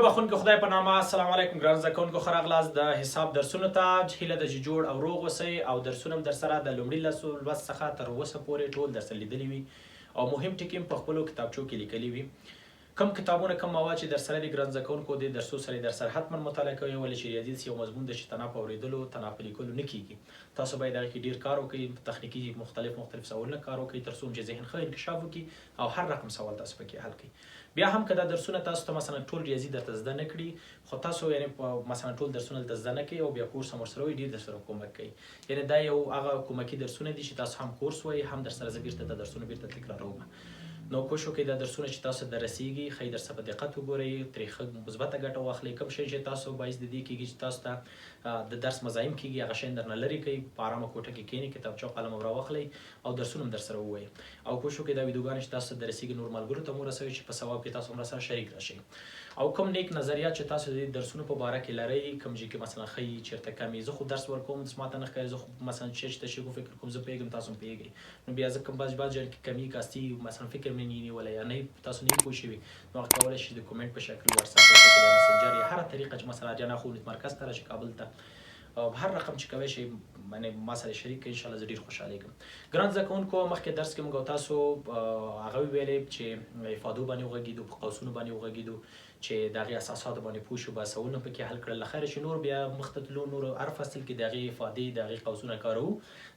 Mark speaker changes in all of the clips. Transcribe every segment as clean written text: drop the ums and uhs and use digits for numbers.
Speaker 1: بخونکو خدای په نامه، السلام علیکم ګران زده کوونکو، ښه راغلاست د حساب درسونو ته. هیله ده چې جوړ او روغ اوسئ او درسونه هم درسره د لومړي لسو لوست څخه تر اوسه پورې ټول درسره لیدلي وي او مهم ټکي هم په خپلو کتابچو کې لیکلي وي. کوم کتابونه، کوم مواد چې درسره دي ګران زده کوونکو، دې درسو سره درسره حتما مطالعه کوئ، ولې چې ریاضي داسې یو مضمون دی چې تنها په اورېدلو، تنها په لیکلو نه کیږي. تاسو باید هغه کې ډیر کار وکړئ، تخنیکي مختلف مختلف سوالونه کار وکړئ، تر څو چې ذهن ښه انکشاف وکړي او هر رقم سوال تاسو پکې حل کړئ. بیا هم که دا درسونه تاسو ته مثلا ټول ریاضي درته زده نه کړي، خو تاسو یعنی مثلا ټول درسونه دلته زده نه کړئ او بیا کورس هم ورسره وایي، ډیر درسره کومک کوي. یعنی دا یو هغه کومکي درسونه دي چې تاسو هم کورس وایي، هم درسره زه بیرته دا درسونه بیرته تکراروم. نو کوشش وکړئ دا درسونه چې تاسو ته رسیږي، ښه درسه په دقت وګورئ، ترې ښه مثبته ګټه واخلئ. کوم شی چې تاسو باعث د دې کیږي چې تاسو ته د درس مزاحم کیږي، هغه شی درنه لرې کړئ. په ارامه کوټه کې کینئ، کتابچه او قلم راواخلئ او درسونه هم درسره ووایئ. او کوشش وکړئ دا ویډیوګانې چې تاسو ته درسیږي، نور ملګرو ته هم ورسوئ چې په ثواب کې تاسو هم راسره شریک راشئ. او کوم نیک نظریات چې تاسو د درسونو په باره کې لرئ، کوم چې کې مثلا ښه یي، چېرته کم یي، زه خو درس ورکوم، ما ته نه ښکاري، زه خو مثلا چې تشریح کوم، فکر کوم زه پوهېږم، تاسو هم پوهېږئ. نو بیا زه کوم بعض بعض ځایونو کې کمي کاستي، مثلا فکر مې نه نیولی یا نه تاسو نه پوه شوي، نو هغه کولی شئ د کومنټ په شکل، واتساپ په شکل یا مسنجر یا هره طریقه چې مثلا اریانا ښوونیز مرکز ته راشئ کابل ته، هر رقم چې کوی شئ باندې ما سره شریک کړئ، ان شاء الله زه ډیر خوشحالېږم. ګران زده کوونکو، مخکې درس کې موږ تاسو هغه ویلې چې افادو باندې وغږېدو، په قوسونو باندې وغږېدو، چې د هغې اساساتو باندې پوه شو، بحثونه پکې حل کړل. له خیره چې نور بیا مخته تلو، نور هر فصل کې د هغې افادې، د هغې قوسونه کاروو،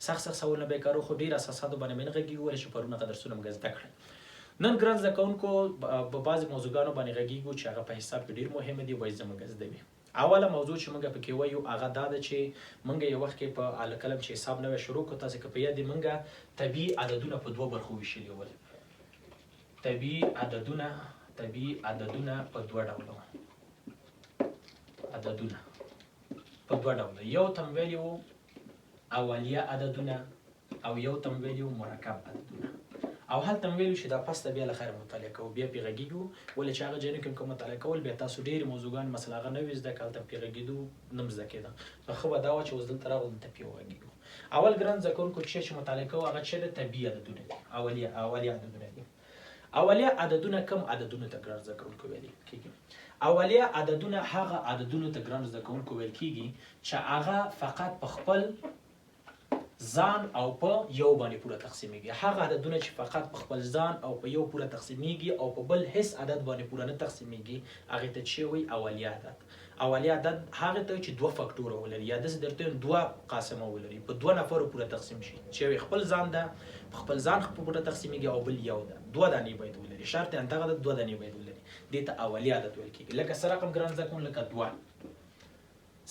Speaker 1: سخت سخت سوالونه به کاروو، خو ډیر اساساتو باندې مې نه غږېږو، ولې چې پرون هغه درسونه موږ زده کړل. نن ګران زده کوونکو، په بعضې موضوعګانو باندې غږېږو چې هغه په حساب کې ډیر مهم دي، باید زموږ زده وي. اوله موضوع چې موږ پکې وایو هغه دا ده چې موږ یو وخت کې په کلم چې حساب نوی شروع کړو، تاسو که په یاد دي، موږ طبیعي عددونه په دوو برخو ویشلي ول. طبیعي عددونه په دوه ډوله، عددونه په دوه ډوله، یو ته ویلي وو اولیه عددونه او یو ته ویلي وو مرکب عددونه. او هلته ویلو چې دا پس ته بیا له خیره مطالعه کوو، بیا پې غږېږو، ولې چې هغه ځایونو کې کوم مطالعه کول، بیا تاسو ډېرې موضوعګانې مثلا هغه نه وي زده که هلته پې غږېدو نه زده کېده. نو ښه به دا وه چې اوس دلته راغلو، دلته پې وغږېږو. اول ګران زده کوونکو چې مطالعه کوو هغه چې د طبیعي عددونه دي، اولیه عددونه دي. اولیه عددونه کوم عددونو ته ګران زده کوونکو ویل کېږي؟ اولیه عددونه هغه عددونو ته ګران زده کوونکو ویل کېږي چې هغه فقط په خپل ځان او په یو باندې پوره تقسیمیږي. هغه عددونه چې فقط په خپل ځان او په یو پوره تقسیمیږي او په بل هیڅ عدد باندې پوره نه تقسیمیږي، هغه ته چې وایي اولیه عدد. اولیه عدد هغه ته چې دوه فاکتوره ولري، یا داسې درته دوه قاسمه ولري، په دوه نفرو پوره تقسیم شي، چې یو خپل ځان ده، په خپل ځان پوره تقسیمیږي او بل یو ده. دوه دانې باید ولري، شرط یې همدغه ده، دوه دانې باید ولري، دې ته اولیه عدد ویل کېږي. لکه څه رقم ګران زده کوونکو؟ لکه دوه.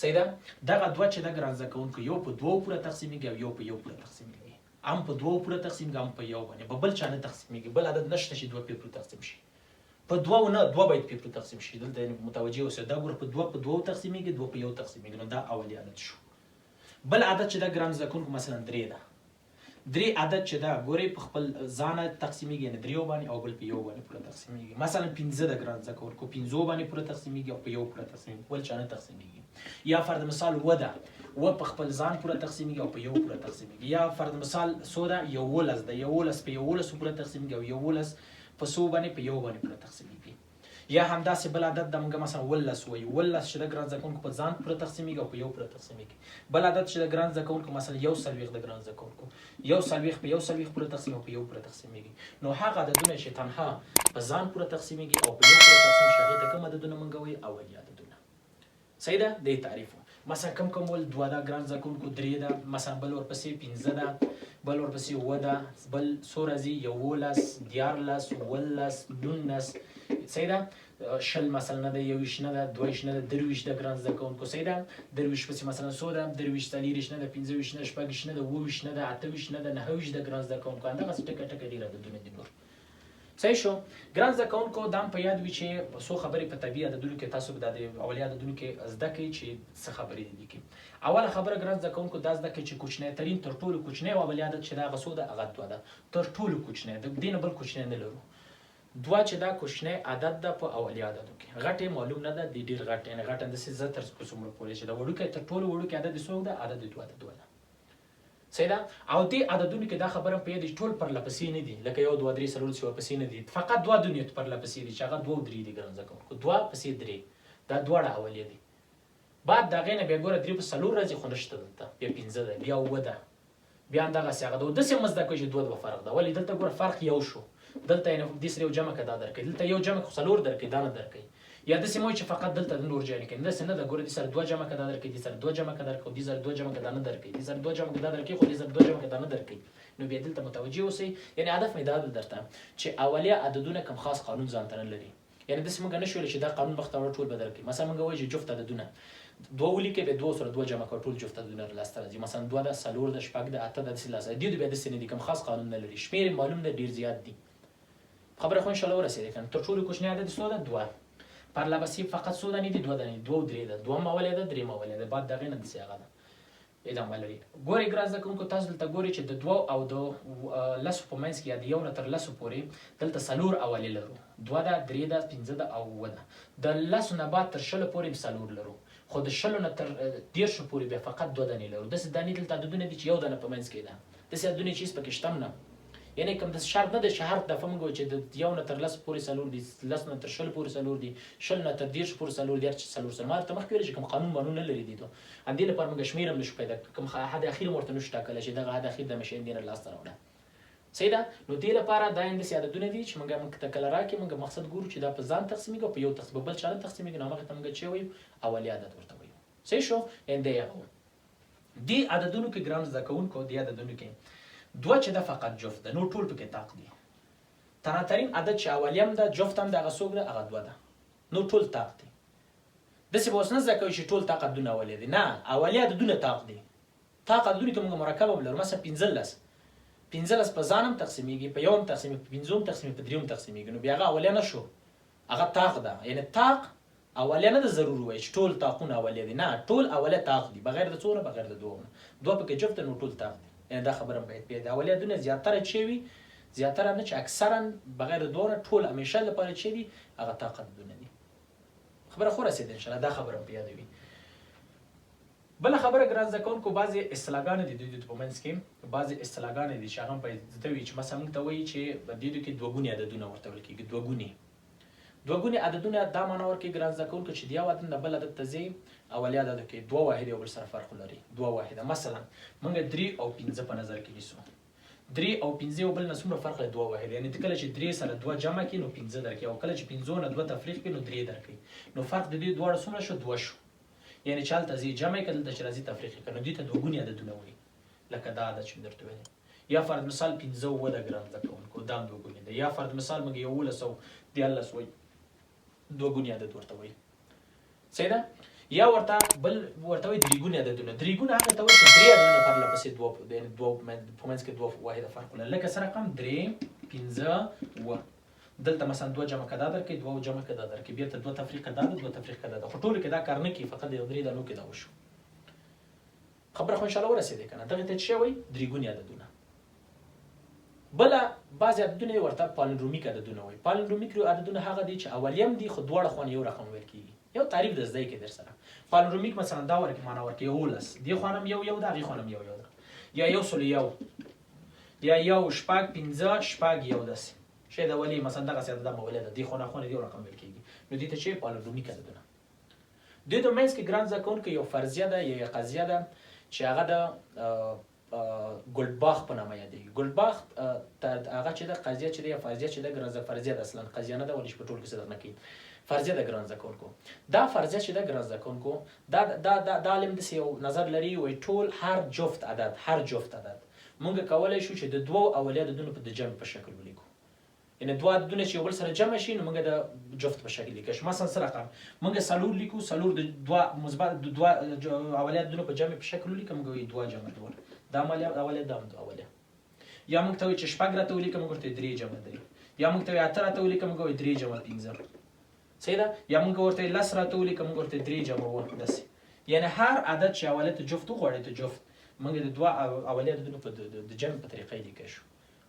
Speaker 1: صحیح ده؟ دغه دوه چې د ګران زده کوونکو، یو په دوو پوره تقسیمیږي او یو په یو پوره تقسیمیږي. هم په دوو پوره تقسیمیږي، هم په یو باندې، په بل چا نه تقسیمیږي. بل عدد نشته چې دوه په پوره تقسیم شي. په دوو نه، دوه باید په پوره تقسیم شي. دلته متوجه اوسئ، دا ګوره، په دوه په دوو تقسیمیږي، دوه په یو تقسیمیږي، نو دا اولی عدد شو. بل عدد چې دا ګران زده کوونکو مثلا درې ده. درې عدد چې دا ګوري، په خپل ځان تقسیمیږي، یعنی دریو باندې، او بل په یو باندې پوره تقسیمیږي. مثلا 5 د ګران زده کوونکو، پنځو باندې پوره تقسیمیږي او په یو پوره تقسیمیږي، بل چا نه تقسیمیږي. یا فرض مثال اووه ده، اووه په خپل ځان پوره تقسیمیږي او په یو پوره تقسیمیږي. یا فرض مثال څو ده؟ 11 ده. 11 په 11 پوره تقسیمیږي او 11 په څو باندې؟ په یو باندې پوره تقسیمیږي. یا همداسې بل عدد د موږ مثلا 17 وایو. 17 چې د ګران زده کوونکو په ځان پوره تقسیمیږي او په یو پوره تقسیمیږي. بل عدد چې د ګران زده کوونکو مثلا 41 د ګران زده کوونکو، 41 په 41 پوره تقسیم او په یو پوره تقسیمیږي. نو هغه عددونه چې تنها په ځان پوره تقسیمیږي او په یو پوره تقسیم شي، هغې ته کوم عددونه موږ وایو؟ اولي عددونه. صحیح ده؟ د تعریف مثلا کم کم ول؟ دوه ده ګران زده کوونکو، درې ده مثلا، بل ورپسې پنځه ده، بل ورپسې اووه ده، بل څو راځي؟ 11، 13، 17، 19. صحیح ده؟ 20 مثلا نه ده، 21 نه ده، 22 نه ده، 23 ده ګران زده کوونکو. صحیح ده؟ 23 پسې مثلا څو ده؟ 23، 24 نه ده، 25 نه، 26 نه ده، 27 نه ده، 28 نه ده، 29 ده ګران زده کوونکو. همدغسې ټکه ټکه ډېر عددونه دي نور. صحیح شو ګران زده کوونکو؟ دا هم په یاد وي چې څو خبرې په طبیعي عددونو کې تاسو به د اولیه عددونو کې زده کړئ چې څه خبرې دي لیکي. اوله خبره ګران زده کوونکو دا زده کړئ چې کوچنی ترین، تر ټولو کوچنی اولیه عدد چې دا هغه څو ده؟ هغه دوه ده. تر ټولو کوچنی، د دې نه بل کوچنی نه لرو. دوه چې دا کوچنی عدد ده په اولیه عددو کې. غټ یې معلوم نه ده، د ډېر غټ، یعنې غټ همداسې زه تر څومره پورې چې دا وړوکی، تر ټولو وړوکی عدد یې څوک ده؟ عدد یې دوه ده، دوه ده. صحیح ده؟ او دې عددونو کې دا خبره په یاد، ټول پرله پسې نه دي، لکه یو، دوه، درې، څلور چې ورپسې نه دي. فقط دوه عددونه پرله پسې دي چې هغه دوه او درې دي ګران زده کوونکو، دوه پسې درې. دا دواړه اولیه دي. بعد د هغې نه بیا ګوره درې په څلور راځي، خو نشته دلته، بیا پنځه ده، بیا اووه ده، بیا همدغسې هغه ده. او داسې هم زده کوئ چې دوه دوه فرق ده. ولې دلته ګوره فرق یو شو، دلته یې دې سره یو جمع که دا درکوي، دلته یو جمع که څلور درکوي، دا نه درکوي. یا داسې مه وایئ چې فقط دلته د نور جای نه کوي، داسې نه ده. ګوره دې سره دوه جمع که دا درکوي، دې سره دوه جمع که درکوي، دې سره دوه جمع که دا نه درکوي، دې سره دوه جمع که دا درکوي، خو دې سره دوه جمع که دا نه درکوي. نو بیا دلته متوجه اوسئ. یعنې هدف مې دا ده درته چې اولیه عددونه کوم خاص قانون ځان ته نه لري. یعنې داسې موږ نه شو ویلی چې دا قانون مخته وړه ټول به درکوي. مثلا موږ وایو چې جفت عددونه دوه ولیکئ، بیا دوه سره دوه جمع کړه، ټول جفت عددونه لاسته راځي. مثلا دوه ده، څلور ده، شپږ ده، اته ده، داسې لاسته راځي. دې بیا داسې نه دي، کوم خاص قانون نه لري، شمېر یې معلوم ده، ډېر زیات دي. خبره خو انشاءالله ورسېدې که نه؟ تر ټولو کوچنی عدد څو ده؟ دوه. پرله پسې فقط څو دانې دي؟ دوه دانې، دوه او درې ده. دوهم اولی ده، دریم اولی ده، بعد د هغې نه داسې هغه ده ادامه لري. ګورئ ګران زده کوونکو، تاسو دلته ګورئ چې د دوو او د لسو په منځ کې یا د یو نه تر لسو پورې دلته څلور اولې لرو، دوه ده، درې ده، پنځه ده او اووه ده. د لسو نه بعد تر شلو پورې څلور لرو، خو د شلو نه تر دېرشو پورې بیا فقط دوه دانې لرو. داسې دانې دلته عددونه دي چې یو دانه په منځ کې ده، داسې عددونه چې هېڅ پکې شته هم نه. یعنې کوم داسې شرط نه دی چې هر دفعه موږ وایو چې د یو نه تر لس پورې څلور دي، لس نه تر شل پورې څلور دي، شل نه تر دېرش پورې څلور دي، هر چې څلور څلور. ما درته مخکې ویل چې کوم قانون مانون نه لري دي ته، همدې لپاره موږ شمېر هم نشو پیدا کړ، کوم حد اخیر هم ورته نشو ټاکلی چې دغه حد اخیر د مشین دې نه لاسته راوړه. صحیح ده؟ نو دې لپاره دا همداسې عددونه دي چې موږ موږ ته کله راکړي، موږ مقصد ګورو چې دا په ځان تقسیمېږي او په یو تقسیم، په بل چا نه تقسیمېږي، نو هماغه ته موږ چې وایو اولي عدد ورته وایو. صحیح شو؟ یعنې دی هغه دې عددونو کې ګران زده کوونکو، دې عددونو کې دوه چې ده فقط جفت ده، نور ټول پکې طاق دي. تناترین عدد چې اولی هم ده جفت هم ده هغه څوک ده؟ هغه دوه ده، نور ټول طاق دي. داسې به اوس نه زده کوئ چې ټول طاق عددونه اولی دي، نه، اولی عددونه طاق دي. طاق عددونو کې موږ مرکب هم لرو، مثلا 15، 15 په ځان هم تقسیمیږي، په یو هم تقسیمیږي، په پنځو هم تقسیمیږي، په درې هم تقسیمیږي، نو بیا هغه اولی نه شو، هغه طاق ده. یعنې طاق اولیه نه ده ضرور وایي چې ټول طاقونه اولیه دي، نه، ټول اولیه طاق دي بغیر د څو نه، بغیر د دوو نه، دوه پکې جفت ده نو ټول طاق دي. یعنې دا خبره هم باید پېښه ده. اولیه عددونه زیاتره چې وي، زیاتره نه چې اکثرا بغیر د دوو نه ټول همیشه لپاره چې دي هغه طاق عددونه دي. خبره خو رسېده ان شاء الله، دا خبره هم په یاد وي. بله خبره ګران زده کوونکو، بعضې اصطلاحګانې دي دوی په منځ کې، بعضې اصطلاحګانې دي چې هغه هم باید زده وي. چې مثلا موږ ته وایي چې دې دوی کې دوه ګوني عددونه ورته ویل کېږي. دوه ګوني، دوه ګوني عددونه دا معنا ورکوي ګران زده کوونکو چې د یو عدد نه بل عدد ته ځي اولیه عددو کې دوه واحد یو بل سره فرق لري، دوه واحده. مثلا موږ درې او پنځه په نظر کې نیسو، درې او پنځه یو بل نه څومره فرق لري؟ دوه واحد. یعنې کله چې درې سره دوه جمع کړي نو پنځه درکوي، او کله چې پنځو نه دوه تفریق کړي نو درې درکوي، نو فرق د دې دواړو څومره شو؟ دوه شو. یعنې چې هلته ځي جمع یې کړه، دلته چې راځي تفریق یې کړه، نو دې ته دوه ګوني عددونه وایي. لکه دا عدد چې مې درته ویلی، یا فرض مثال پنځه اووه ده ګران زده کوونکو، دا هم دوه ګوني ده. یا فرض مثال موږ 11 او 13 وایو، دوه ګوني عدد ورته وایي. صحیح ده؟ یا ورته بل ورته وایي درې ګوني عددونه. درې ګونه هغه ته وایي چې درې عددونه پرله پسې دوه یعنې دوه په منځ کې دوه واحده فرق ولري. لکه څه رقم؟ درې، پنځه، اووه. دلته مثلا دوه جمع که دا درکوي، دوه جمع که دا درکوي، بیرته دوه تفریقه دا ده، دوه تفریقه دا ده، خو ټولو کې دا کار نه کوي، فقط د درې دانو کې دا وشو. خبره خو انشاءالله ورسېدې که نه؟ دغې ته څه وایي؟ درې ګوني عددونه. بله بعضې عددونه یې ورته پالندرومیک عددونه وایي. پالندرومیک عددونه هغه دي چې اولیم دي خو دواړه خوا نه یو رقم ویل کېږي. یو تعریف د زده کې در سره. پالندرومیک مثلا دا ورکې معنا ورکوي 11، دې خوا نه هم یو یو ده، هغې خوا نه هم یو یو ده، یا 101، یا 1 6 5 6 1 داسې شی د ولي مثلا دغسې عدد هم اولیه ده، دې خوا نه خوا نه یو رقم ویل کېږي، نو دې ته چې پالندرومیک عددونه. دې د منځ کې ګران زده کوونکو یو فرضیه ده یا یو قضیه ده چې هغه د ګلډباخ په نامه یادېږي. ګلډباخ هغه چې ده قضیه چې ده یا فرضیه چې ده ګران زده فرضیه ده، اصلا قضیه نه ده ولې چې په ټول کې صدق نه کوي، فرضیه ده ګران زده کوونکو. دا فرضیه چې ده ګران زده کوونکو، دا دا دا دا عالم داسې یو نظر لري، وایي ټول هر جفت عدد، هر جفت عدد مونږ کولی شو چې د دوو اولیه عددونو په د جمع په شکل ولیکو. یعنې دوه عددونه چې یو بل سره جمع شي نو موږ د جفت په شکل لیکلی شو. مثلا څه رقم موږ څلور لیکو، څلور د دوه مثبت د دوه اولیه عددونو په جمع په شکل ولیکو، موږ وایو دوه جمع دوه، دا هم اولیه، دا هم دوه اولیه. یا موږ ته وایي چې شپږ راته ولیکه، موږ ورته درې جمع درې. یا موږ ته وایي اته راته ولیکه، موږ وایو درې جمع پنځه. صحیح ده؟ یا موږ ورته لس راته ولیکه، موږ ورته درې جمع اووه، داسې. یعنې هر عدد چې اولیه ته جفت وغواړي ته جفت موږ د دوه اولیه عددونو په د جمع په طریقه یې لیکلی شو.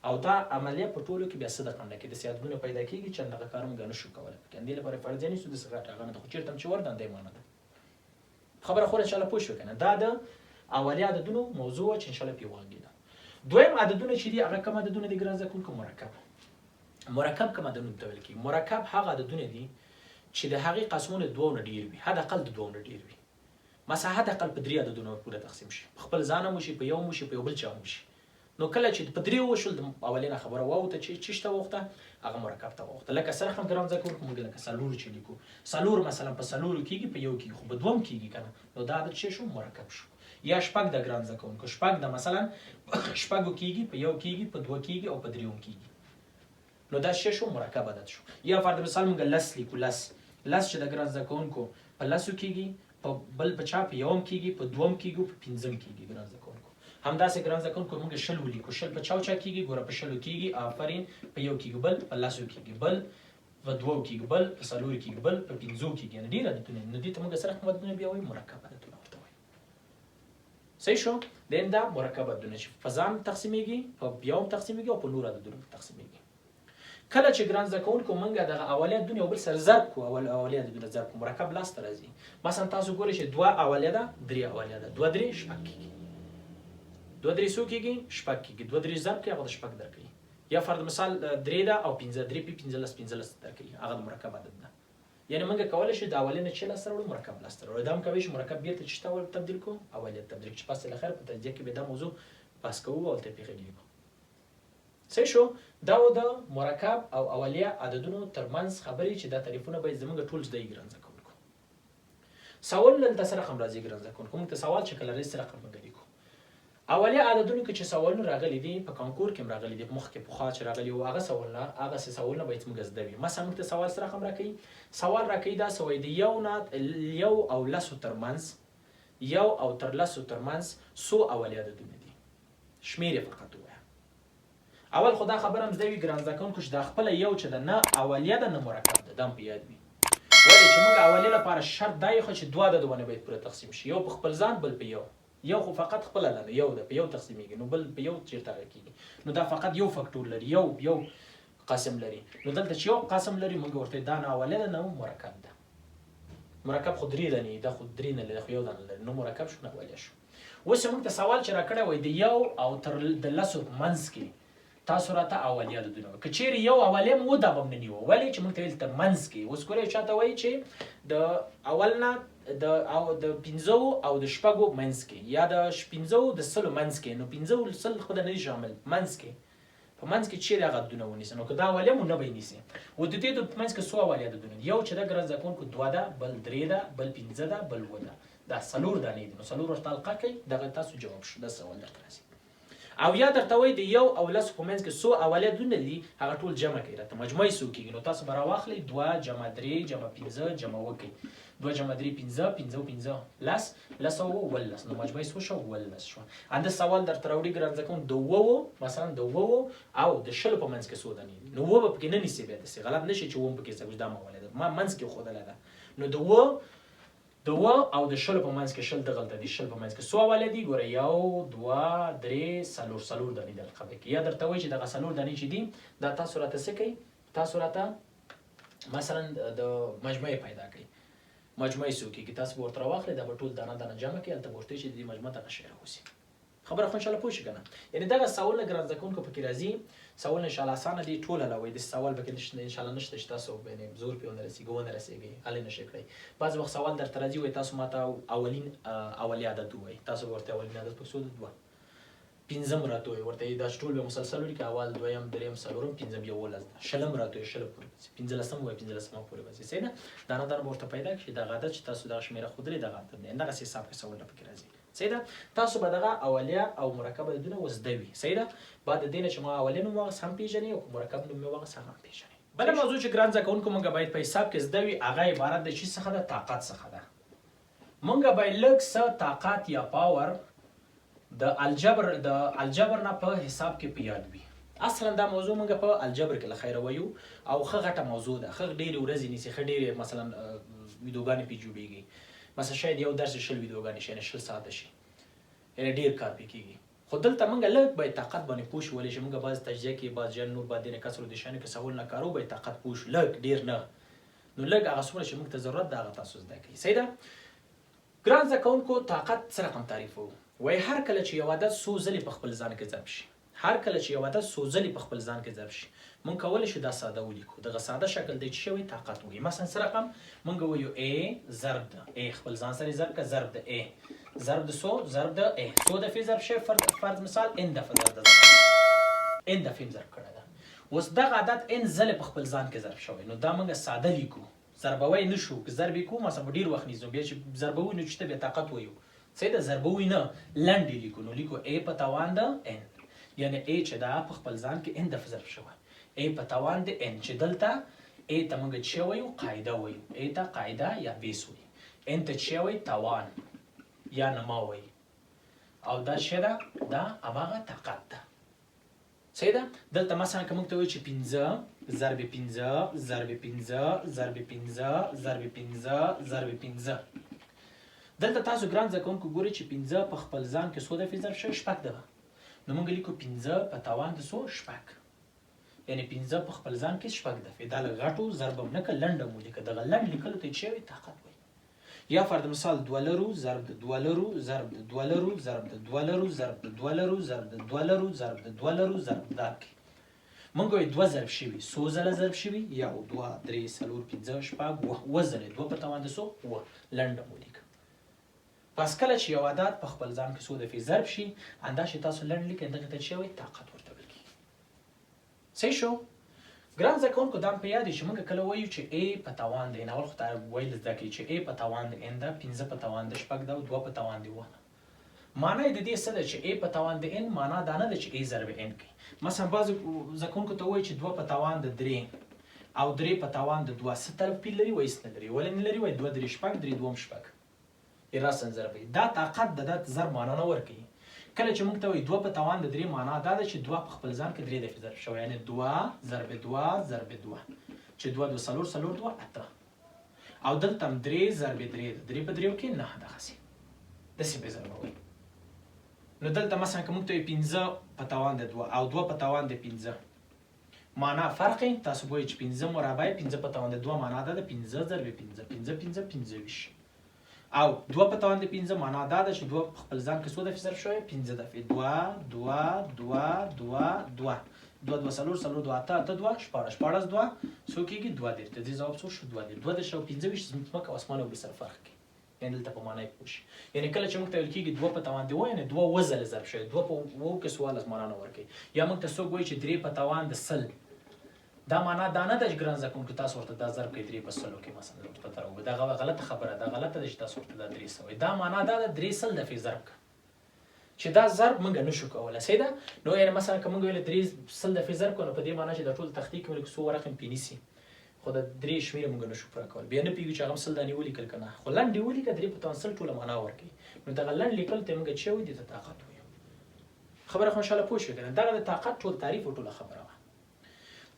Speaker 1: او دا عملیه په ټولو کې بیا صدق هم نه کوي، داسې عددونه پیدا کېږي چې دغه کار موږ نه شو کولی پکې. همدې لپاره فرضیه نیسو، داسې غټه هغه نه ده، خو چېرته هم چې ورده همدې معنا ده. خبره خو ان شاء الله پوه شوې که نه؟ دا د اولیه عددونو موضوع وه چې ان شاء الله پرې وغږېدو. دویم عددونه چې دي هغه کوم عددونه دي ګران زده کوونکو؟ مرکب. مرکب کوم عددونه ته ویل کېږي؟ مرکب هغه عددونه دي چې د هغې قسمونه دوو نه ډیر وي، حد اقل د دوو نه ډیر وي. مثلا حد اقل په درې عددونو پوره تقسیم شي، په خپل ځان هم وشي، په یو هم وشي، په یو بل چا هم وشي. نو کله چې په درې وشول د اولینه خبره واوته چې چی ته وخته هغه مرکب ته واوخته. لکه سره هم ګرام ځای کوو موږ، لکه څلور چې لیکو، څلور مثلا په څلورو کېږي، په یو کېږي، خو په دوم کېږي که نه، نو دا عدد چې شو مرکب شو. یا شپږ د ګران زده کوونکو، شپږ د مثلا شپږو کېږي، په یو کېږي، په دوه کېږي او په درېیم کېږي، نو دا څه شو؟ مرکب عدد شو. یا فرض مثال موږ لس لیکو، لس لس چې د ګران زده کوونکو په لسو کېږي، په بل په چا په یوم کېږي، په دوم کېږي، په پنځم کېږي ګران زده کوونکو. همداسې ګران زده کوونکو موږ 20 ولیکو، 20 په چا چا کېږي؟ ګوره په شلو کېږي، آفرین، په یو کېږي، بل په لسو کېږي، بل په دوو کېږي، بل په څلور کېږي، بل په پنځو کېږي، یعنې ډېر عددونه. نو دې ته موږ سره کوم عددونه بیا وایو؟ مرکب عددونه ورته وایو. صحیح شو؟ دین دا مرکب عددونه چې په ځان تقسیمېږي، په یو هم تقسیمېږي او په نور عددونو تقسیمېږي. کله چې ګران زده کوونکو مونږ دغه اولیه عددونه یو بل سره ضرب کو، اول اولیه عددونه ضرب کو، مرکب لاس ته راځي. مثلا تاسو ګورئ چې دوه اولیه ده، درې اولیه ده، دوه درې شپږ کېږي، دوه درې څو کېږي؟ شپږ کېږي. دوه درې ضرب کوي هغه د شپږ درکوي. یا فرض مثال درې ده او پنځه، درې پی 15، 15 درکوي، هغه د مرکب عدد ده. یعنی موږ کولی شو د اولیه نه چې لاسته راوړو؟ مرکب لاسته راوړو. دا هم کولی شو مرکب بیرته چې ته تبدیل کړو، اولیه تبدیل کړو، چې پس له خیره په تجزیه کې به دا موضوع بحث کوو او هلته پرې غږېږو. صحیح شو؟ دا و د مرکب او اولیه عددونو ترمنځ خبرې چې دا تعریفونه باید زموږ ټول زده وي ګران زده کوونکو. سوال دلته څه رقم راځي ګران زده کوونکو؟ موږ ته سوال چې کله راځي څه رقم موږ لیکو؟ اولیه عددونو کې چې سوالونه راغلي دي، په کانکور کې هم راغلي دي، مخکې پخوا چې راغلي وو هغه سوالونه، هغسې سوالونه باید موږ زده وي. مثلا موږ ته سوال څه رقم راکوي؟ سوال راکوي داسې وایي د یو نه یو او لسو ترمنځ، یو او تر لسو ترمنځ څو اولیه عددونه دي، شمېر یې فقط ووایه. اول خو دا خبره هم زده وي ګران زده کوونکو چې دا خپله یو چې ده نه اولیه ده نه مرکب ده، دا هم په یاد وي. ولې چې موږ اولیه لپاره شرط دا ایښی چې دوه عددو باندې باید پوره تقسیم شي، یو په خپل ځان بل په یو. یو خو فقط خپله ده، نو یو ده په یو تقسیمیږي، نو بل په یو چیرته هغه کیږي، نو دا فقط یو فکتور لري، یو یو قسم لري. نو دلته چې یو قسم لري موږ ورته دا نه اولیه ده نه مرکب ده. مرکب خو درې دانې، دا خو درې نه لري، خو یو دانه لري، نو مرکب شو نه اولیه شو. اوس موږ ته سوال چې راکړی وای د یو او تر د لسو په منځ کې تاسو راته اولیه عددونه وایي، که چیرې یو اولیه مو دا به هم نه نیوه، ولې چې موږ ته ویل تر منځ کې. اوس ګورئ چاته وایي چې د اول نه د او د پنځو او د شپږو منځ کې، یا د پنځو د سلو منځ کې، نو پنځه او سل خو نه دي شامل، منځ کې، په منځ کې چیرې هغه عددونه ونیسي، نو که دا اولیه مو نه به یې نیسي. و د دې د منځ کې څو اولیه عددونه دي؟ یو چې ده ګران زده کوونکو دوه ده، بل درې ده، بل پنځه ده، بل اووه ده، دا څلور دانې دي، نو څلور ورته حلقه کوي، دغه تاسو جواب شو. دا سوال درته راځي. او یا درته وایي د یو او لسو په منځ کې څو اولیه عددونه دي، هغه ټول جمع کوي راته، مجموعه یې څو کېږي؟ نو تاسو به راواخلئ دوه جمع درې جمع پنځه جمع اووه کوي، دوه جمع درې پنځه، پنځه او پنځه لس، لس او اووه 17، نو مجموعه یې څو شوه؟ 17 شوه. انده سوال درته راوړي ګران زده کوونکو د اوو، مثلا د اوو او د شلو په منځ کې څو دانې دي، نو اووه به پکې نه نیسي، بیا داسې غلط نه شي چې اووه هم پکې زده، دا ما اولیه ده، ما منځ کې ښودلې ده. نو د اوو او د شلو په منځ کې 20 دغلته دي، 20 په منځ کې څو اولیه دي؟ ګوره یو دوه درې څلور، څلور دانې دي القبه کې. یا درته وایي چې دغه څلور دانې چې دي دا تاسو راته څه کوي؟ تاسو راته مثلا د مجموعې پیدا کوي، مجموعې څو کېږي تاسو به ورته راواخلئ، دا به ټول دانه دانه جمع کوي، هلته به ورته چې د دې مجموعه دغه شی راوځي. خبره خو انشاءالله پوه شئ که نه؟ یعنې دغه سوالونه ګران زده کوونکو پکې راځي، سوالونه انشاءالله اسانه دي، ټول حلوئ، داسې سوال پکې نشته انشاءالله نشته چې تاسو یعنې زور پرې ونه رسېږي، ونه رسېږئ، حل یې نه شئ کړی. بعضې وخت سوال درته راځي وایي تاسو ماته اولین اولی عدد ووایئ، تاسو به ورته اولین عدد پکې څو ده؟ دوه. پنځم راته وایي، ورته دا چې ټول به مسلسل ولیکي، اول دویم دریم څلورم پنځم 11 ده، شلم راته وایي شلم پورې به ځي، پنځلسم وایي پنځلسم پورې به ځي. صحیح ده؟ دانه دانه به ورته پیدا کړي چې دغه عدد چې تاسو دغه شمېره ښودلې دغه عدد دی، دغسې حساب کې سوالونه پکې راځي. صحیح ده؟ تاسو به دغه اولیه او مرکب عددونه اوس زده وي. صحیح ده؟ بعد د دې نه چې ما اولیه نوم واخیست هم پېژنئ او که مرکب نوم مې واخیست هغه هم پېژنئ. بله موضوع چې ګران زده کوونکو مونږ باید په حساب کې زده وي هغه عبارت د چی څخه ده؟ طاقت څخه ده. مونږ باید لږ څه طاقت یا power د الجبر د الجبر نه په حساب کې په یاد وي. اصلا دا موضوع مونږ په الجبر کې له خیره وایو او ښه غټه موضوع ده، ښه ډېرې ورځې نیسي، ښه ډېرې مثلا ویډیوګانې پرې جوړېږي. مثلا شاید یو درس 20 ویډیوګانې شي، یعنې 20 ساعته شي، یعنې ډېر کار پرې کېږي. خو دلته مونږ لږ باید طاقت باندې پوه شو، ولې چې مونږ بعض تجزیه کې بعض جن نور بعد دې کسر د شیانو کې سوالونه کارو، باید طاقت پوه شو، لږ ډېر نه، نو لږ هغه څومره چې مونږ ته ضرورت ده هغه تاسو زده کړئ. صحیح ده؟ ګران زده کوونکو طاقت څه رقم تعریفوو؟ وایي هر کله چې یو عدد څو ځلې په خپل ځان کې ضرب شي، هر کله چې یو عدد څو ځلې په خپل ځان کې ضرب شي، مونږ کولی شو دا ساده ولیکو. دغه ساده شکل دی چې شوی طاقت وایي. مثلا څه رقم مونږ وایو a ضرب د a، خپل ځان سره ضرب که ضرب د a ضرب د څو ضرب د a، څو دفعې ضرب شوی؟ فرض مثال n دفعه ضرب د n دفعې ضرب کړی ده. اوس دغه عدد n ځلې په خپل ځان کې ضرب شوی، نو دا مونږ ساده لیکو، ضربوی نه شو. که ضرب یې کوو مثلا به ډېر وخت نیسي، نو بیا چې ضربوي نو چې ته بیا طاقت وایو، صحیح ده، ضربوي نه، لنډ یې لیکو. نو لیکو a په توان د n، یعنی a چې دا په خپل ځان کې n دفعه ضرب شوی، a په توان د n، چې دلته a ته موږ چې وایو قاعده وایو، a ته قاعده یا بیس وایو، n ته چې وایو توان یا نما وایو، او دا چې ده دا هماغه طاقت ده. صحیح ده. دلته مثلا که موږ ته وایي چې 5 ضرب 5 ضرب 5 ضرب 5 ضرب 5 ضرب 5، دلته تاسو ګران زده کوونکو ګورئ چې 5 په خپل ځان کې څو دفعې ضرب شوی؟ شپږ دفعه. نو موږ لیکو 5 په توان د څو؟ شپږ، یعنی 5 په خپل ځان کې شپږ دفعې. دا لږ غټو ضرب هم نه که لنډه مو لیکه، دغه لنډ لیکلو ته یې چې وایي طاقت وایي. یا فرض مثال دوه لرو ضرب د دوه لرو ضرب د دوه لرو ضرب د دوه لرو ضرب د دوه لرو ضرب د دوه لرو ضرب د دوه لرو ضرب دا کې مونږ وایو دوه ضرب شوي، څو ځله ضرب شوي؟ یو، دوه، درې، څلور، پنځه، شپږ، اووه، اووه ځلې. دوه په توان د څو؟ اووه. لنډه مو لیکه. پس کله چې یو عدد په خپل ځان کې څو دفعې ضرب شي، همدا چې تاسو لنډ لیکئ، دغه ته چې وایي طاقت ورته ویل کېږي. صحیح شو ګران زده کوونکو؟ دا هم په یاد چې موږ کله وایو چې a په توان د n، اول خو تا ویل زده کړئ چې a په توان د n ده، 5 په توان د شپږ ده او 2 په توان د اووه ده. معنا یې د دې څه ده چې a په توان د n، معنا دا نه ده چې a ضرب n کوي. مثلا بعضو زده کوونکو ته وایي چې 2 په توان د درې او درې په توان د دوه څه توپیر لري؟ وایي هېڅ نه لري. ولې نه لري؟ وایي دوه درې شپږ، درې دوه هم شپږ، راساً ضربوي. دا طاقت ده، دا ضرب معنا نه ورکوي. کله چې موږ ته وایي دوه په توان د درې، معنا دا ده چې دوه په خپل ځان کې درې دفعې ضرب شوی، یعنی دوه ضرب دوه ضرب دوه، چې دوه دوه څلور، څلور دوه اته، او دلته هم درې ضرب درې ده، درې په دریو کې نهه، دغسې داسې به ضربوي. نو دلته مثلا که موږ ته وایي پنځه په توان د دوه او دوه په توان د پنځه، معنا فرق یې تاسو پوهیږئ چې پنځه مربع پنځه په توان د دوه، معنا دا ده پنځه ضرب پنځه، پنځه پنځه پنځه ویشت، او دوه په توان د پنځه معنا دا ده چې دوه په خپل ځان کې څو دفعې ضرب شوی؟ پنځه دفعې. دوه دوه دوه دوه دوه، دوه دوه څلور، څلور دوه اته، اته دوه 16، 16 دوه څو کېږي؟ 32. د دې ځواب څو شو؟ 32. 32 او 25 ځمکه او اسمان یو بل سره فرق کوي، یعنی دلته په معنی پوه شي. یعنی کله چې موږ ته ویل کېږي دوه په توان د اووه، یعنی دوه اووه ځلې ضرب شوی، دوه په اوو کې سوال معنا نه ورکوي. یا موږ ته څوک وایي چې درې په توان د 100، دا معنا دا نه ده چې ګران زده کوونکو تاسو ورته دا ضرب کوي درې په سلو کې مثلا ورته تر وګ، دا غلطه خبره ده، غلطه ده چې تاسو ورته دا 300 وایي. دا معنا دا ده درې سل دفعې ضرب کړه، چې دا ضرب موږ نشو کولی. صحیح ده. نو یعنی مثلا که موږ ویل درې سل دفعې ضرب کړو، نو په دې معنا چې د ټول تختې کې څو ورقې هم پرې نیسي، خو د درې شمېر موږ نشو پوره کول، بیا نه پوهېږو چې هغه هم سل دانې ولیکل که نه، خو لنډ یې ولیکه، درې په توان سل ټوله معنا ورکوي. نو دغه لنډ لیکل ته موږ چې وایو دې ته طاقت وایو. خبره خو انشاءالله پوه شوې که نه؟ دغه د طاقت ټول تعریف او ټوله خبره وه.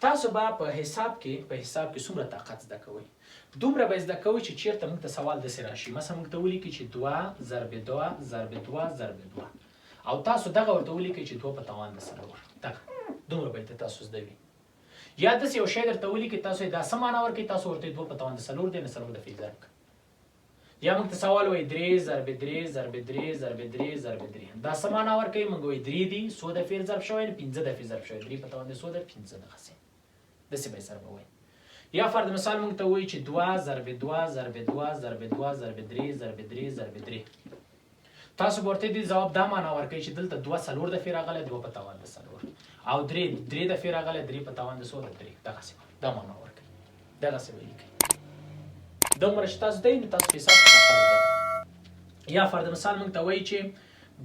Speaker 1: تاسو به په حساب کې څومره طاقت زده کوئ؟ دومره به زده کوئ چې چیرته موږ ته سوال داسې راشي، مثلا موږ ته ولیکي چې دوه ضرب دوه ضرب دوه ضرب دوه، او تاسو دغه ورته ولیکئ چې دوه په توان د څلور، دغه دومره به تاسو زده وي. یا داسې یو شی درته ولیکي، تاسو یې دا څه معنا ورکوي؟ تاسو ورته دوه په توان د څلور دی، نو څلور دفعې ضرب کړئ. یا موږ ته سوال وایي درې ضرب درې ضرب درې ضرب درې ضرب درې، دا څه معنا ورکوي؟ موږ وایي درې دي، څو دفعې ضرب شوی؟ پنځه دفعې ضرب شوی، درې په توان د څو ده؟ پنځه، دغسې داسې به یې ضربوئ. یا فرض مثال موږ ته وایي چې دوه ضرب دوه ضرب دوه ضرب دوه ضرب درې ضرب درې ضرب درې، تاسو به ورته دې ځواب دا معنا ورکوي چې دلته دوه څلور دفعې راغلی، دوه په توان د څلور، او درې درې دفعې راغلی، درې په توان د څو ده؟ درې، دغسې دا معنا ورکوي، دغسې به لیکئ. دومره چې تاسو دی نو تاسو په حساب کې ده. یا فرض مثال موږ ته وایي چې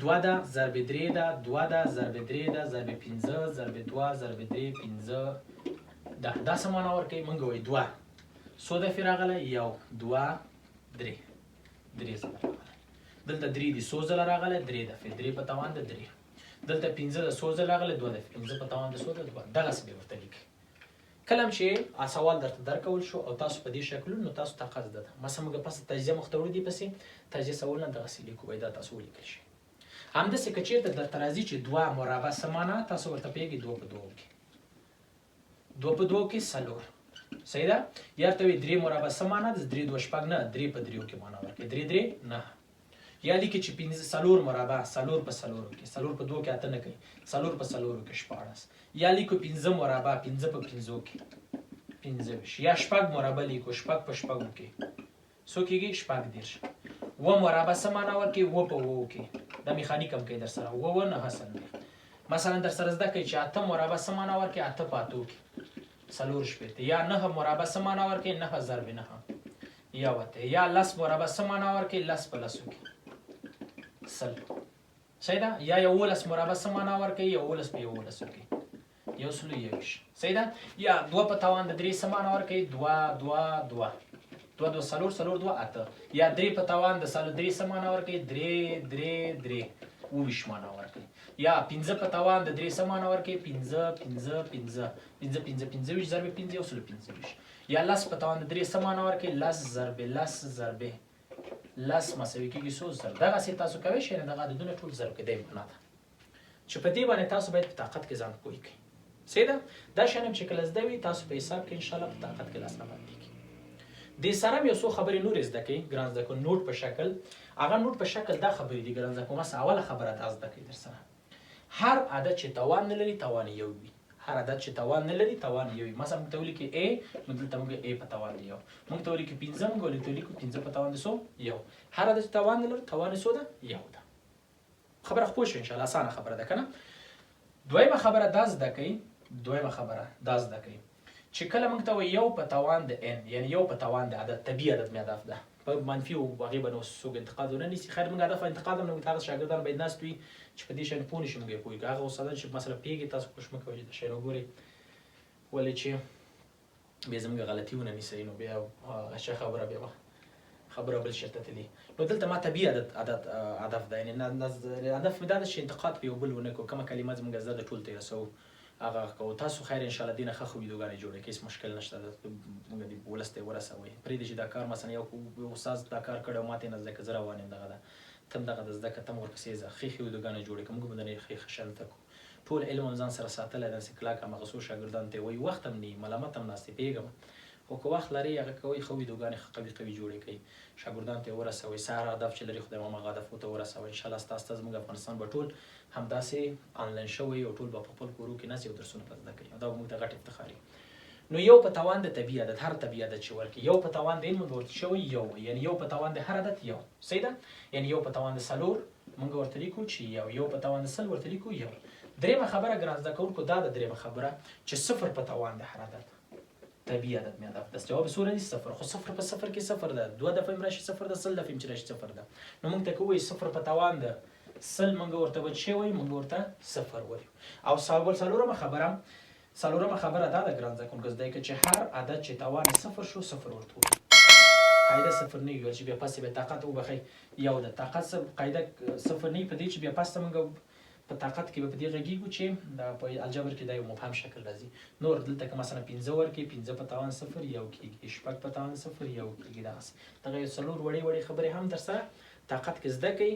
Speaker 1: دوه ده ضرب درې ده، دوه ده ضرب درې ده ضرب پنځه ضرب دوه ضرب درې پنځه ده، دا څه معنا ورکوي؟ موږ وایي دوه څو دفعې راغلی؟ یو، دوه، درې، درې ځله راغلی. دلته درې دي، څو ځله راغلی؟ درې دفعې، درې په توان د درې. دلته پنځه ده، څو ځله راغلی؟ دوه دفعې، پنځه په توان د څو ده؟ دوه، دغسې به ورته لیکئ. کله هم چې سوال درته درکول شو او تاسو په دې شکلونو، نو تاسو طاقت زده ده. مثلا موږ پس تجزیه مخته وړو، دي پسې تجزیه سوالونه دغسې لیکو، باید دا تاسو ولیکل شي. همداسې که چېرته درته راځي چې دوه مربع څه معنا، تاسو ورته پوهېږئ دوه په دوو کې، دوه په دوو کې څلور، صحیح ده. یا ورته وایي درې مربع څه معنا ده؟ درې دوه شپږ نه، درې په دریو کې معنا ورکوي، درې درې نهه. یا لیکي چې 5 څلور مربع څلور په څلورو کې، څلور په دوو کې اته نه کوي، څلور په څلورو کې 16. یا لیکو 5 مربع 5 په 5 کې 25. یا شپږ مربع لیکو شپږ په شپږو کې څو کېږي؟ 36. و مربع څه معنا ورکوي؟ و په اوو کې، دا میخانیک هم کوي در سره، اووه اووه 49. مثلا در سره زده کوي چې اته مربع څه معنا ورکوي؟ اته په اتو کې 64. یا 9 مربع څه معنا ورکوي؟ 9 ضرب 9 یو اته. یا 10 مربع څه معنا ورکوي؟ 10 په لسو کې 100. صحیح ده؟ یا 11 مربع څه معنا ورکوي؟ 11 په یولسو کې 121. صحیح ده؟ یا 2 په توان د 3 څه معنا ورکوي؟ 2 2 2 2 2 4 4 2 8. یا 3 په توان د 3 څه معنا ورکوي؟ 3 3 3 27 معنا ورکوي. یا 5 په توان د 3 څه معنا ورکوي؟ 5 5 5 5 5 25 ضرب 5 125. یا 10 په توان د 3 څه معنا ورکوي؟ 10 ضرب 10 ضرب 10 مساوي کېږي څو زر. دغسې تاسو کوی شئ، دغه عددونه ټول ضرب کړئ. دا معنا ده چې په دې باندې تاسو باید په طاقت کې ځان پوه کړئ. صحیح ده؟ دا شیان هم چې کله زده وي تاسو په حساب کې انشاءالله په طاقت کې لاس نه ماتېږي. دې سره هم یو څو خبرې نورې زده کړئ ګران زده کوونکو، نوټ په شکل. هغه نوټ په شکل دا خبرې دي ګران زده کوونکو. مثلا اوله خبره دا زده کړئ در سره، هر عدد چې توان نه لري توان یو وي. هر عدد چې توان نه لري توان یو وي. مثلا موږ ته ولیکي ا، نو دلته موږ ا په توان دی یو. موږ ته ولیکي 5، موږ ولې ته ولیکو 5 په توان دی څو؟ یو. هر عدد چې توان نه لري توان یې څو ده؟ یو ده. خبره خو پوه شئ ان شاء الله، اسانه خبره ده که نه؟ دویمه خبره دا زده کړئ، دویمه خبره دا زده کړئ چې کله موږ ته وایي یو په توان د n، یعنی یو په توان د عدد، طبیعي عدد مې هدف ده، په منفي او هغې باندې اوس څوک انتقاد ونه نیسي. خیر موږ هدف انتقاد هم نه کوو، هغه شاګردان باید ناست وي چې په دې شیان پوه نه شي، موږ یې پوه کړو. هغه استادان چې مثلا پوهېږي تاسو کوښښ مه کوئ چې دا شیان وګورئ، ولې چې بیا زموږ غلطي ونه نیسئ، نو بیا هغه ښه خبره بیا خبره بل چېرته تلي. نو دلته ما طبیعي عدد عدد هدف ده، یعنې هدف مې دا ده چې انتقاد په یو بل ونه کړو، کومه کلمه زموږ زده ده ټول ته یې رسوو هغه کوو. تاسو خیر ان شاء الله دینه ښه ښه ویډیوګانې جوړې کړئ، هېڅ مشکل نشته، موږ دې ولس ته یې ورسوئ. پرېږدئ چې دا کار مثلا یو استاد دا کار کړی او ماته یې نه زده کړه، زه روان یم، دغه ده ته هم دغه ده زده کړه، ته هم ورپسې ځه، ښې ښې ویډیوګانې جوړې کړه، موږ به درنه ښې ښه شیان زده کړو. ټول علم هم ځان سره ساتلی داسې کلک هماغه څو شاګردانو ته یې وایي، وخت هم نه وي، ملامت هم ناست یې، پوهېږم، خو که وخت لرئ هغه کوئ، ښه ویډیوګانې ښه قوي قوي جوړې کړئ، شاګردانو ته یې ورسوئ. سهار هدف چې لري خدای مو هماغه هدف ورته ورسوئ ان شاء الله. ستا ستا زموږ افغانستان به ټول همداسې آنلاین شوی او ټول به په خپل کورو کې ناست او درسونه به زده کوي، او دا به موږ ته غټ افتخار وي. نو یو په توان د طبیعي عدد، هر طبیعي عدد چې ورکړي یو په توان د موږ ورته شوی یو، یعنی یو په توان د هر عدد یو. صحیح ده؟ یعنی یو په توان د څلور موږ ورته لیکو چې یو، یو په توان د 100 ورته لیکو یو. درېیمه خبره ګران زده کوونکو دا ده، درېیمه خبره چې صفر په توان د هر عدد طبیعي عدد مې هدف ده، جواب څو راځي؟ صفر. خو صفر په صفر کې صفر ده، دوه دفعه هم راشي صفر ده، 100 دفعه هم چې راشي صفر ده. نو موږ ته که ووایي صفر په توان ده 100، موږ ورته به څه وایو؟ موږ ورته صفر وایو. او څلورمه خبره، څلورمه خبره دا ده ګران زده کوونکو زده کړئ چې هر عدد چې توان یې صفر شو صفر ورته وایو. قاعده صفر نه وي چې بیا پس بیا طاقت وبخښئ، یو ده طاقت قاعده صفر نه په دې چې بیا پس ته موږ په طاقت کې به په دې غږیږو چې دا په الجبر کې دا یو مبهم شکل راځي. نور دلته که مثلا 5 ورکړي، 5 په توان صفر یو کېږي، شپږ په توان صفر یو کېږي، دغسې دغه یو څلور وړې وړې خبرې هم در سره طاقت کې زده کړئ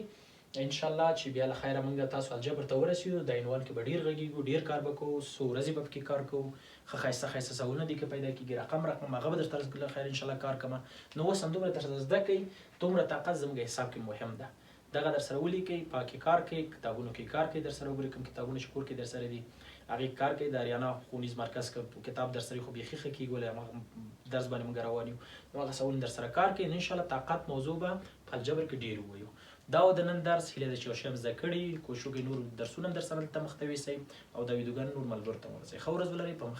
Speaker 1: ان شاء الله چې بیا له خیره موږ تاسو الجبر ته ورسیدو. دا عنوان کې به ډېر غږیږو، ډېر کار به کوو، څو ورځې به پکې کار کوو، ښه ښایسته ښایسته سوالونه دي که پیدا کېږي، رقم رقم هغه به درته له خیره ان شاء الله کار کوم. نو اوس همدومره درته زده کړئ، دومره طاقت زموږ حساب کې مهم ده. دغه در سره ولیکئ، پاکې کار کوئ، کتابونو کې کار کوئ، در سره وګورئ کوم کتابونه چې کور کې در سره دي هغې کار کوئ. د اریانا ښوونیز مرکز که کتاب در سره خو بیخي ښه کېږي، ولې هماغه درس باندې موږ روان یو، نو هغه سوالونه در سره کار کوئ. نو انشاءالله طاقت موضوع به په الجبر کې ډېر ووایو. دا و د نن درس، هیله ده چې یو شی هم زده کړي، کوښښ وکړئ نور درسونه هم در سره دلته مخته ویسئ او دا ویډیوګانې نور ملګرو ته ورسوئ. ښه ورځ ولرئ، په مخه.